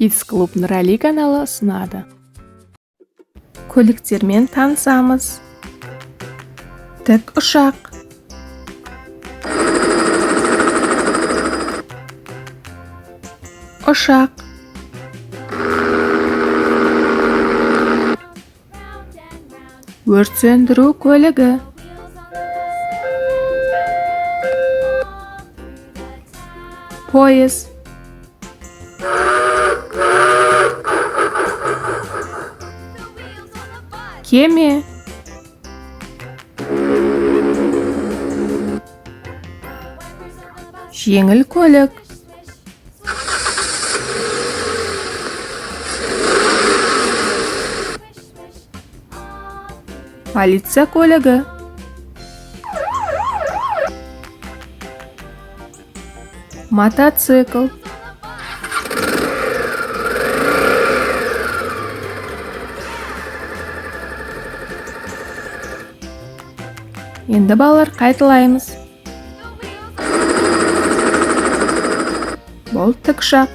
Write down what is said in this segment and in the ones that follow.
Kids Club Нұрәли каналы ұсынады. Көліктермен танысамыз. Тік ұшақ. Ұшақ. Өрт сөндіру көлігі. Пойыз. Кеме. Жеңіл көлік. Полиция көлігі. Мотоцикл. Енді, балалар, қайталаймыз. Бұл тікұшақ.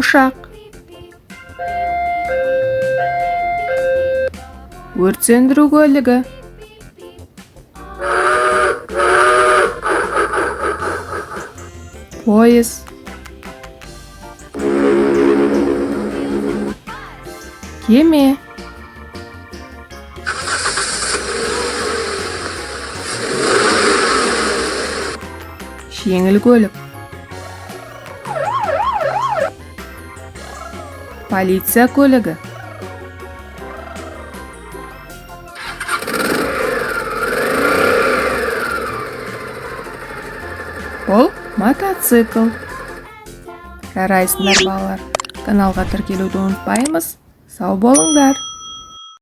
Ұшақ. Өрт сөндіру көлігі. Пойыз. Кеме. Жеңіл көлік. Полиция көлігі. Бұл мотоцикл. Жарайсыңдар, балалар. Каналға тіркелуді ұмытпаймыз. Сау болыңдар.